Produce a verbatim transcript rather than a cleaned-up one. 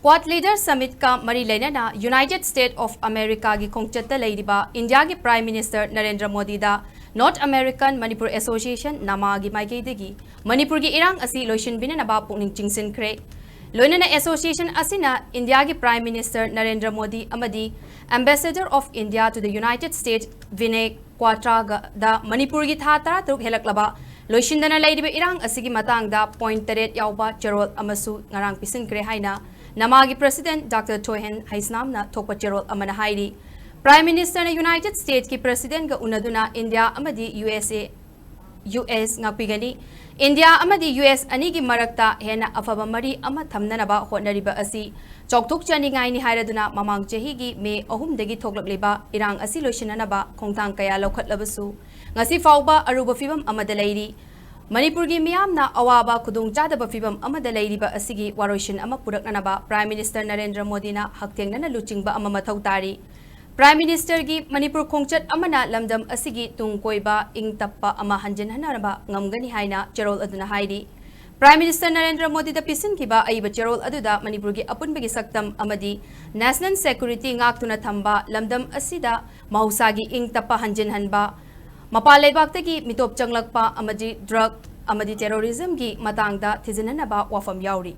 Quad Leader Summit ꯀ ꯃꯔꯤ ꯂꯩꯅꯅ United States of America ꯒꯤ ꯈꯣꯡꯆꯠꯇ ꯂꯩꯔꯤꯕ ꯏꯟꯗꯤꯌꯥꯒꯤ Prime Minister Narendra ꯃꯣꯗꯤꯗ North American Manipur Association, ꯅꯃꯥꯒꯤ ꯃꯥꯏꯀꯩꯗꯒꯤ ꯃꯅꯤꯄꯨꯔꯒꯤ ꯏꯔꯥꯡ ꯑꯁꯤ ꯂꯣꯏꯁꯤꯟꯕꯤꯅꯅꯕ ꯄꯨꯛꯅꯤꯡ ꯆꯤꯡꯁꯤꯟꯈ꯭ꯔꯦ꯫ ꯂꯣꯏꯅꯅ association ꯑꯁꯤꯅ ꯏꯟꯗꯤꯌꯥꯒꯤ Prime Minister ꯅꯔꯦꯟꯗ꯭ꯔ ꯃꯣꯗꯤ ꯑꯃꯗꯤ Ambassador of India to the United States, ꯚꯤꯅꯦꯛ ꯀ꯭ꯋꯥꯇ꯭ꯔꯥꯒꯗ ꯃꯅꯤꯄꯨꯔꯒꯤ ꯊꯥ ꯇꯔꯥꯇꯔꯨꯛ ꯍꯦꯜꯂꯛꯂꯕ ꯂꯣꯏꯁꯤꯟꯗꯅ ꯂꯩꯔꯤꯕ ꯏꯔꯥꯡ ꯑꯁꯤꯒꯤ ꯃꯇꯥꯡꯗ point ꯇꯔꯦꯠ ꯌꯥꯎꯕ ꯆꯦꯔꯣꯜ ꯑꯃꯁꯨ ꯉꯔꯥꯡ ꯄꯤꯁꯤꯟꯈ꯭ꯔꯦ ꯍꯥꯏꯅ ꯅꯃꯥꯒꯤ President Doctor ꯊꯣꯏꯍꯦꯟ ꯍꯩꯁꯅꯥꯝꯅ ꯊꯣꯛꯄ ꯆꯦꯔꯣꯜ ꯑꯃꯅ ꯍꯥꯏꯔꯤ꯫ Prime Minister ꯅ United States ꯀꯤ President ꯒ ꯎꯅꯗꯨꯅ ꯏꯟꯗꯤꯌꯥ ꯑꯃꯗꯤ ꯌꯨ ꯑꯦꯁ ꯑꯦ, ꯌꯨ ꯑꯦꯁ ꯉꯥꯛꯄꯤꯒꯅꯤ꯫ ꯏꯟꯗꯤꯌꯥ ꯑꯃꯗꯤ ꯌꯨ ꯑꯦꯁ ꯑꯅꯤꯒꯤ ꯃꯔꯛꯇ ꯍꯦꯟꯅ ꯑꯐꯕ ꯃꯔꯤ ꯑꯃ ꯊꯝꯅꯅꯕ ꯍꯣꯠꯅꯔꯤꯕ ꯑꯁꯤ ꯆꯥꯎꯊꯣꯛꯆꯅꯤꯡꯉꯥꯏꯅꯤ ꯍꯥꯏꯔꯗꯨꯅ ꯃꯃꯥꯡ ꯆꯍꯤꯒꯤ ꯃꯦ ꯑꯍꯨꯝꯗꯒꯤ ꯊꯣꯛꯂꯛꯂꯤꯕ ꯏꯔꯥꯡ ꯑꯁꯤ ꯂꯣꯏꯁꯤꯟꯅꯅꯕ ꯈꯣꯡꯊꯥꯡ ꯀꯌꯥ ꯂꯧꯈꯠꯂꯕꯁꯨ ꯉꯁꯤ ꯐꯥꯎꯕ ꯑꯔꯨꯕ ꯐꯤꯕꯝ ꯑꯃꯗ ꯂꯩꯔꯤ꯫ ꯃꯅꯤꯄꯨꯔꯒꯤ ꯃꯤꯌꯥꯝꯅ ꯑꯋꯥꯕ ꯈꯨꯗꯣꯡꯆꯥꯗꯕ ꯐꯤꯕꯝ ꯑꯃꯗ ꯂꯩꯔꯤꯕ ꯑꯁꯤꯒꯤ ꯋꯥꯔꯣꯏꯁꯤꯟ ꯑꯃ ꯄꯨꯔꯛꯅꯅꯕ Prime Minister ꯅꯔꯦꯟꯗ꯭ꯔ ꯃꯣꯗꯤꯅ ꯍꯛꯊꯦꯡꯅꯅ ꯂꯨꯆꯤꯡꯕ ꯑꯃ ꯃꯊꯧ ꯇꯥꯔꯤ꯫ Prime Minister ꯒꯤ ꯃꯅꯤꯄꯨꯔ ꯈꯣꯡꯆꯠ ꯑꯃꯅ ꯂꯝꯗꯝ ꯑꯁꯤꯒꯤ ꯇꯨꯡ ꯀꯣꯏꯕ ꯏꯪ ꯇꯞꯄ ꯑꯃ ꯍꯟꯖꯤꯟꯍꯟꯅꯕ ꯉꯝꯒꯅꯤ ꯍꯥꯏꯅ ꯆꯦꯔꯣꯜ ꯑꯗꯨꯅ ꯍꯥꯏꯔꯤ꯫ Prime Minister ꯅꯔꯦꯟꯗ꯭ꯔ ꯃꯣꯗꯤꯗ ꯄꯤꯁꯤꯟꯈꯤꯕ ꯑꯏꯕ ꯆꯦꯔꯣꯜ ꯑꯗꯨꯗ ꯃꯅꯤꯄꯨꯔꯒꯤ ꯑꯄꯨꯟꯕꯒꯤ ꯁꯛꯇꯝ ꯑꯃꯗꯤ national security ꯉꯥꯛꯇꯨꯅ ꯊꯝꯕ, ꯂꯝꯗꯝ ꯑꯁꯤꯗ ꯃꯍꯧꯁꯥꯒꯤ ꯏꯪ ꯇꯞꯄ ꯍꯟꯖꯤꯟꯍꯟꯕ, ꯃꯄꯥꯟ ꯂꯩꯕꯥꯛꯇꯒꯤ ꯃꯤꯇꯣꯞ ꯆꯪꯂꯛꯄ ꯑꯃꯗꯤ drug ꯑꯃꯗꯤ terrorism ꯒꯤ ꯃꯇꯥꯡꯗ ꯊꯤꯖꯤꯟꯅꯅꯕ ꯋꯥꯐꯝ ꯌꯥꯎꯔꯤ꯫